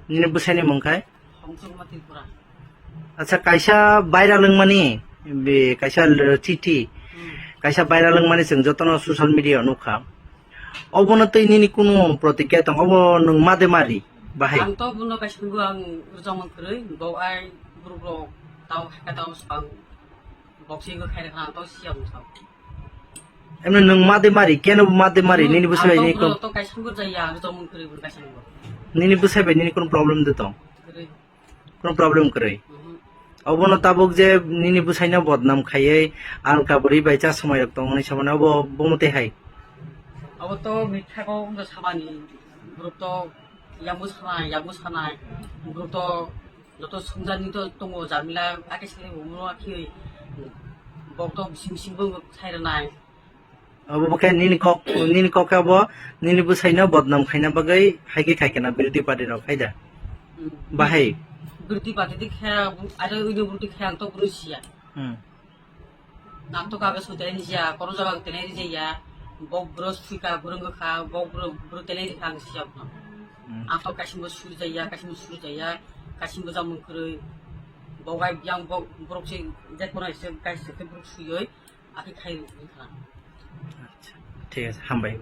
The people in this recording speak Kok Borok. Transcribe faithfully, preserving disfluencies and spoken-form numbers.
Nini bwsaini mung khai? Hongchukma Tripura. Acha, kaisa viral wngmani, be, kaisa l-, chithi, Hmm. kaisa viral wngmani chwng jotono social media o nukha. Obono twi nini kunu protikya tong, obo nwng made mari bahai? Ang to buno kaisa nugwi ang rwchapmung kwrwi, bo ai borok rok tao hakhe tao swkang boxing khe khairokha ang to siya bwsao. Emno nwng made mari, keno bo made mari, Hmm, nini bwsai ang bai to nini borok kon-, to kaisa nugwi jaya, ang rwchapmung kwrwi bo kaisa nugwi. Nini bwsai bai nini kunu problem de tong? Kwrwi. Kunu problem kwrwi. Mhm. Obono tabuk je nini bwsaino bodnam khaiwi alka bwrwi bai cha swmai rok tong hwnwi samani obo bomo tei hai? Obo to mitha kok wngkha samani. Borok to yangbo sanai, yangbo sanai. Borok to joto sumjani to tongo jamila, ake sini bo moro akhi bok to bising bising bo sai rwnai. Obo bo khe nini kok, nini kok khe abo nini bwsaino bodnam khaina bagwi hai khe khai kheno birodhi party rok, hai da? Hmm. Bahai? Birodhi party di khe, aro uni birodhi khe ang to bwrwi siya. Hmm. Ang to kabe soteni siya, koro jaga tene ri ya. Bok bro suika, bro ngkha, bok bro, bro tene ri kha ang siya. Hmm. Ang to kasimbo sujaya, kasimbo sujaya, kasimbo jamung kwrwi. Bogai yang bok, borok se je kono se kaisa khe borok suyoi, akhe khai rwkha. Acha, thik ase, hambai.